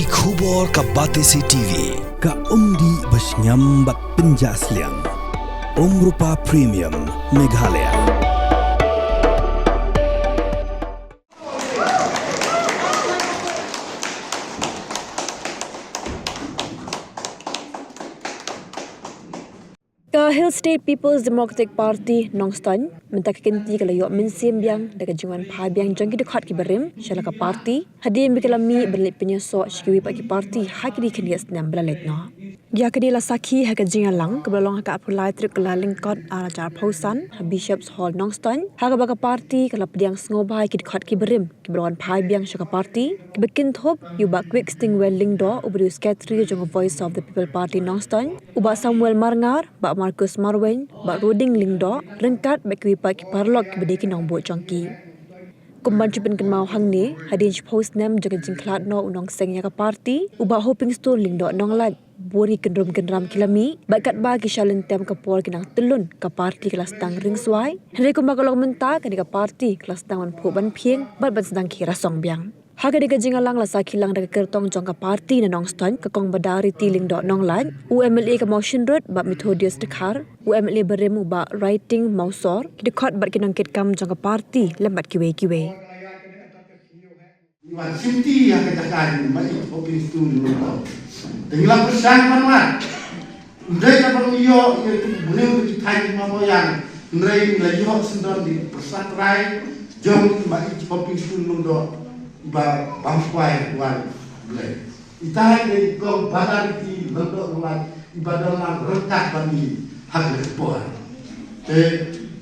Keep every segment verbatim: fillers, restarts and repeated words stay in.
Ki khubor ka Batesi T V, ka umdih ba shngiam bad pynjah sliang. Umrupa Premium, Meghalaya. Ka Hill State People's Democratic Party Nongstoiñ mynta ka kynti ka la ïoh mynsiem biang da ka jingwan phai biang jong ki dkhot ki barim sha la ka party, hadien ba ki la mih ban leit pynïasoh sha kiwei pat ki party ha kine ki khyndiat snem ba la leit noh. Ïa kane la sakhi ha ka jingïalang kaba la long ha ka arphew lai tarik Kyllalyngkot arhajar arphew san ha Bishops Hall Nongstoiñ, ha kaba ka party ka la pdiang sngewbha ïa ki dkhot ki barim kiba la wan phai biang sha ka party, kiba kynthup ïa u Bah Quick Stingwell Lyngdoh uba dei u Secretary jong ka Voice of the People Party Nongstoiñ, u Bah Samuel Marngar, Bah Marcus Marwein, Bah Roding Lyngdoh, ryngkat bad kiwei pat ki paralok kiba dei ki nongbud jong ki. Kum ban shu pynkynmaw hangne, hadien shiphew snem jong ka jingkhlad noh u nongseng ïa ka party, u Bah Hopingstone Lyngdoh Nonglait, bun ki kynrum kynram ki la mih, bad katba ki shah lyntem ka por ki nang tyllun, ka party ka la sdang ringswai. Hynrei kumba ka long mynta, kane ka party ka la sdang ban phuh ban phieng bad ban sdang khie rasong biang. Ha kane ka jingïalang la sakhi lang da ka kyrtong jong ka party na Nongstoiñ, ka Kong Badariti Lyngdoh Nonglait, u M L A ka Mawshynrut Bah Methodius Dkhar, u M L A barim u Bah Writing Mawsor, ki dkhot bad ki nongkitkam jong ka party lem bad kiwei kiwei. Wan shimti ïa ka jaka jong u Mait Hopingstone Lyngdoh. Te ngi la pyrshang ban wad. Ym dei tang ban ïoh ïa ki bynriew ki thaiñ ki mapoh ïang. Hynrei ngi la ïoh syndon da ki pyrsa trai jong u Mait Hopingstone Lyngdoh ba bam kwai wan Blei. Ita i dei i Kong Badariti Lyngdoh Nonglait iba don lang ryngkat bad ngi ha kane ka por. Te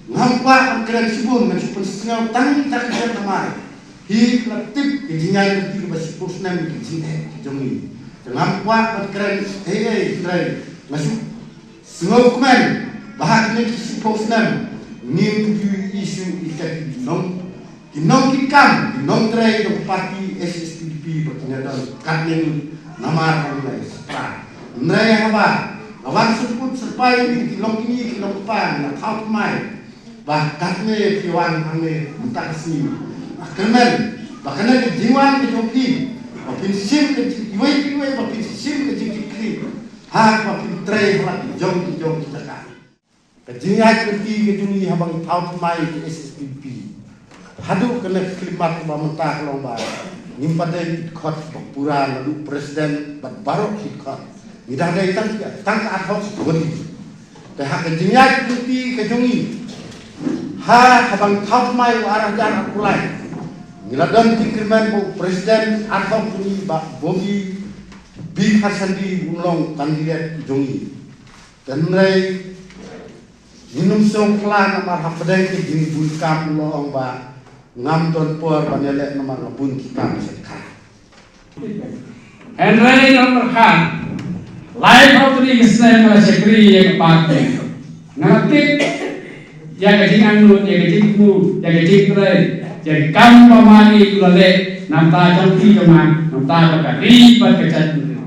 ngam kwah ban kren shibun, ngan shu pynsngew tang ïa ka jingkren namar hi ka la tip ka jingïaid lynti kaba shiphew snem ka jingeh jong ngi. Te ngam kwah ban kren ei ei, hynrei nga shu sngewkmen ba ha kine ki shiphew snem ngim ju issue ïa ki nong Ki nongkitkam, ki nongtrei jong ka party H S P D P ba kin ïa don katne namar ba ngi la ïa sdang. Hynrei haba nga wan sngewthuh syrpai ïa ki long kine ki long kpa, nga thaw thymmai ba katne ki wan hangne mynta ka sngi. Nga kyrmen ba kane ka jingwan ka jong ki ba phin shim ka jing iwei pa iwei, ba phin shim ka jingkitkhlieh ha kaba phin trei ha la ki jong ki jong ki jaka. Ka jingïaid lynti ka jong ngi haba ngi thaw thymmai ïa ka H S P D P. Haduh kane ka khyllipmat kaba mynta ka long ba ngim pat dei ki dkhot ba pura naduh president bad baroh ki dkhot. Ngi dang dei tang, tang ka ad hoc body. Te ha ka jingïaid lynti ka jong ngi, ha haba ngi thaw thymmai u arhajar arphew lai, ngi la don jingkyrmen ba u president ad hoc jong ngi Bah Bobby B Kharshandi un long candidate jong ngi. Hynrei ngin ym shong khla namar hapdeng ka jingbun kam u la ong ba ngam don por ban ïaleh namar nga bun ki kam sha kha. Hynrei nga ym kha, laiphew tarik ka snem nga shakri ïa ka party. Nga tip ïa ka jingangnud, ïa ka jingthmu, ïa ka jingtrei, ïa ka kam ba ma ngi u la leh na bynta jong phi jong nga, na bynta ka ri bad ka jaitbynriew.